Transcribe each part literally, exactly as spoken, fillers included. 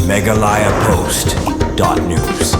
Meghalaya Post dot news.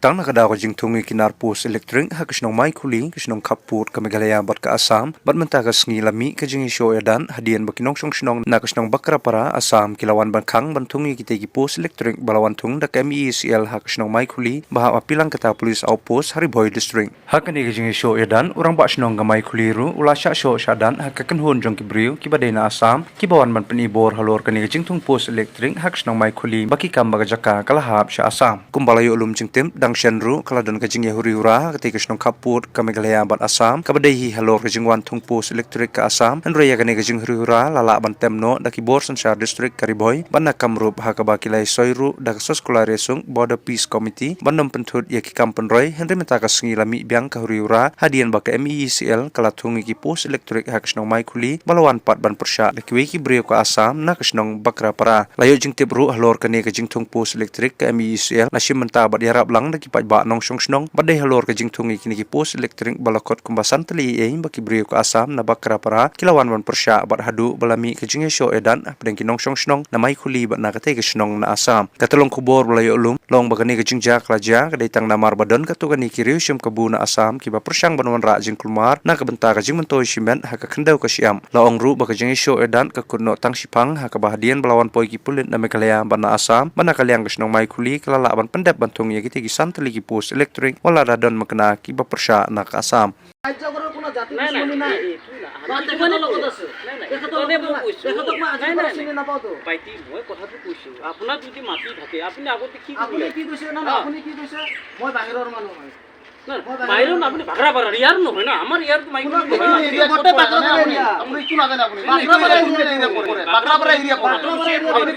Tang na ka daw ka jingthung ïa ki nar post electric ha ka shnong Maikhuli, ka shnong khappud ka Meghalaya bad ka Assam, bad mynta ka sngi la mih ka jingïashoh ïadan hadien ba ki nongshong shnong na ka shnong Bakrapara, Assam, ki la wan ban khang ban thung ïa kitei ki post electric ba la wan thung da ka M E E C L ha ka shnong Maikhuli ba hap ha Pilangkata Police Outpost ha Ri Bhoi District. Ha kane ka jingïashoh ïadan, u rangbah shnong ka Maikhuli ruh u la shah shoh shah dan ha ka kynhun jong ki briew kiba dei na Assam kiba wan ban pynibor halor kane ka jingthung post electric ha ka shnong Maikhuli ba ki kam ba ka jaka ka la hap sha Assam. Kumba la ïoh lum jingtip, dang shen ruh ka la don ka jingïahuri hura ha katei ka shnong khappud ka Meghalaya bad Assam kaba dei hi halor ka jingwan thung post electric ka Assam. Hynrei ïa kane ka jinghuri hura la lah ban tem noh da ki bor synshar district ka Ri Bhoi bad na Kamrup, ha kaba ki la ïasoi ruh da ka Soskular Resung Border Peace Committee ban ym pynthut ïa ki kam pynroi. Hynrei mynta ka sngi la mih biang ka huri hura hadien ba ka M E E C L ka la thung ïa ki post electric ha ka shnong Maikhuli ba la wan pat ban pyrshah da kiwei ki briew ka Assam na ka shnong Bakrapara. La ïoh jingtip ruh halor kane ka jingthung post electric ka M E E C L la shim bynta bad ïarap lang da ki paidbah nongshong shnong bad dei halor ka jingthung ïa kine ki post electric ba la khot kumba san tylli ei ei ba ki briew ka Assam na Bakrapara ki la wan ban pyrshah bad haduh ba la mih ka jingïashoh ïadan hapdeng ki nongshong shnong na Maikhuli bad na katei ka shnong na Assam. Ka tyllong khubor ba la ïoh lum long ba kane ka jingjia ka la jia ka dei tang namar ba don katto katne ki riew shim kabu na Assam kiba pyrshang ban wanrah jingkulmar na ka bynta ka jingmyntoi shimet ha ka khyndew ka shyiap. La ong ruh ba ka jingïashoh ïadan ka kut noh tang shiphang ha kaba hadien ba la wan poi ki pulit na Meghalaya bad na Assam bad na ka liang ka shnong Maikhuli ka la lah ban pyndep ban thung ïa kitei ki san tylli ki post electric wat la da don makna kiba pyrshah na ka Assam. রাজ্যগুলোর কোনো জাতি দুশ্মনী নাই। বা তেখেতৰ লগত আছে। তেখেতৰ লগত নাই। তেখেতক মই আজিৰ পৰা চিনি নাপাওঁ তো। ভাইটি, মই কথাটো কৈছো, আপোনাৰ যদি মাটি থাকে, আপুনি আগতে কি কৰিলে? আপুনি কি কৈছে? না, না, আপুনি কি কৈছে? মই বাহিৰৰ মানুহ হয়। না, বাহিৰৰ না, আপুনি বাগৰাপাৰাৰ, ইয়াৰ নহয় না, আমাৰ ইয়াৰতো মাইকী মানুহ নহয় না। আপুনি এৰিয়া ক'ত পৰে? নাই, নাই, নাই, আপুনি একো নাজানে আপুনি। বাগৰাপাৰা এৰিয়া পৰে। বাগৰাপাৰা এৰিয়া পৰে।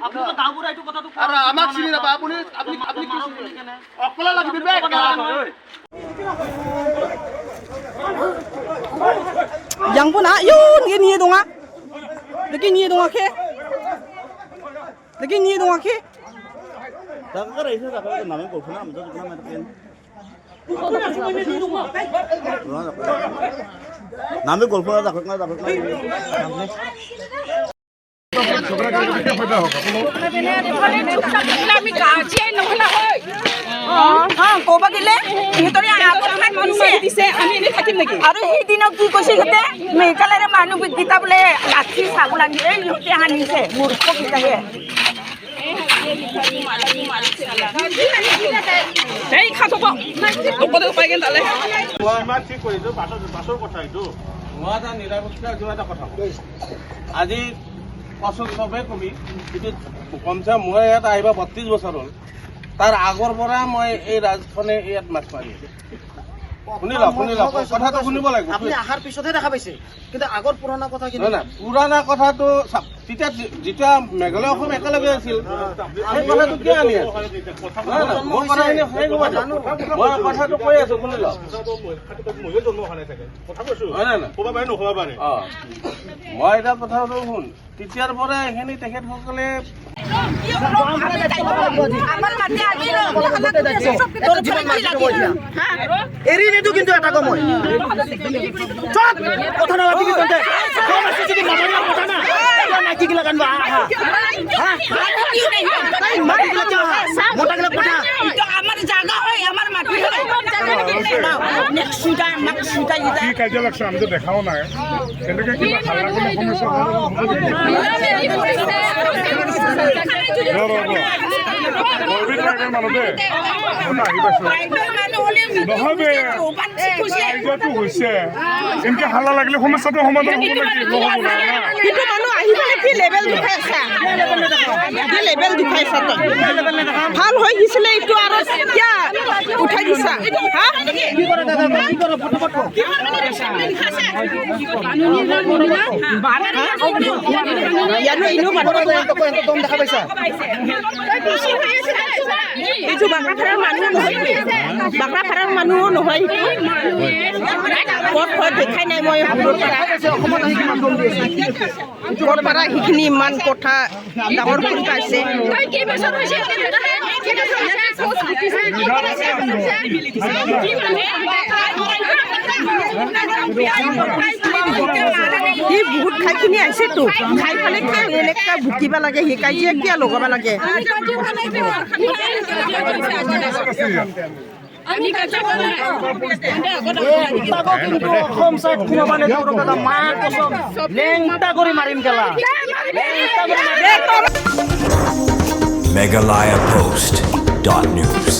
আপুনি তো গাঁওবুঢ়া এইটো কথাটো কোৱা নাই। আৰু আমাক চিনি নাপায় আপুনি, আপুনি, আপুনি কি চিনি নাপায়? অকলে লাগিব বে, কেলা নহয়। Yang pun ah, yun, gini dong ah. Lagi ni dong ah ke. Lagi ni dong ah ke. Nami golpho na dakho na dakho na. আমি কাজিয়াই নহ'লা হয়। অ, হা, ক'ব গ'লে সিহঁতৰে আগত হাত মাৰি দিছে। আমি এনেই থাকিম নেকি? আৰু সেইদিনা কি কৈছে সিহঁতে, মেঘালয়ৰে মানুহকেইটা বোলে লাঠি চাব লাগে, এই সিহঁতে আনিছে, মূৰ্খকেইটাহে। এই খা থব। অকলে উপায় কেন তালে। মই ইমান ঠিক কৰিছো, বাছৰ, বাছৰ কথা এইটো। মই এটা নিৰাপত্তা কিবা এটা কথা কওঁ। আজি কচোন, চবে কবি, কিন্তু কমচে কম মই ইয়াত আহিবা বত্ৰিশ বছৰ হ'ল। তাৰ আগৰ পৰা মই এই ৰাজখনে ইয়াত মাছ মাৰি আছো। শুনি লওক, শুনি লওক, কথাটো শুনিব লাগিব। আপুনি অহাৰ পিছতহে দেখা পাইছে, কিন্তু আগৰ পুৰণা কথা কিন্তু নহয়, নহয়, পুৰণা কথাটো চাওক, তেতিয়া যি-, যেতিয়া মেঘালয় অসম একেলগে আছিল, সেই কথাটো কিয় আনি আছে? নহয়, নহয়, মই কথাখিনি শেষ হ'ব দিয়ক। মই কথাটো কৈ আছো, শুনি লওক। ময়ো জন্ম হোৱা নাই চাগে। কথা কৈছো। হয় নে নহয়? ক'ব পাৰে, নক'ব পাৰে। অ। মই এতিয়া কথাটো শুন। তেতিয়াৰ পৰা এইখিনি তেখেতসকলে আমাৰ মাটি আমি তোৰ যিমান মাটি দিব এতিয়া। হা? এৰি নিদিওঁ কিন্তু এটা সময়। চুপ! কথা নাপাতিবি তহঁতে। গম আছে যদি মাতাবিলাক পঠা না। তই মাইকীগিলাক আনিবা, আহা। হা? এই মাইকীগিলাক কিয় আহা? মতাগিলাক পঠা। এইটো আমাৰ জাগা হয়, আমাৰ মাটি হয়। নেক্সট চুদা, আমাক চুদা কি ইটা। কাজিয়া লাগছে, আমি তো দেখাও নাই। কেনেকে কিবা হাল্লা কৰিলে সমস্যা হ'ব? ৰ, ৰ, ৰ। কৰ্মী ট্ৰাইবেল মানুহ দে। মই আহি পাইছো। নহয় বে। কাজিয়াটো হৈছে। এনেকে হাল্লা লাগিলে সমস্যাটো সমাধান হ'ব নেকি? নহ'ব না, না। কিন্তু মানুহ আহি পেলাই কি লেভেল দেখাই আছা? কি লেভেল দেখাই আছা তই? ভাল হৈ গৈছিলে এইটো আৰু কিয় উঠাই দিছা? হা? ইয়ানো ইনো মানুহ এইটো বাগানখনৰ মানুহ নহয়, বাগানখনৰ মানুহ নহয় এইটো। ক'ত হয় দেখাই নাই মই সৰুৰ পৰা। ক'ৰ পৰা সেইখিনি ইমান কথা ডাঙৰ কৰি পাইছে। তই কেইবছৰ হৈছে? Hi, বহুত খাই কিনি আহিছে তো। খাই ফালে কিয় এনেকা ভুকিব লাগে, সি কাজিয়া কিয় লগাব লাগে? এই তাকো কিন্তু অসম চাইড সোমাবা নিদিওঁ, দাদা, মা কচম, লেংটা কৰি মাৰিম কেলা। Meghalaya Post dot news.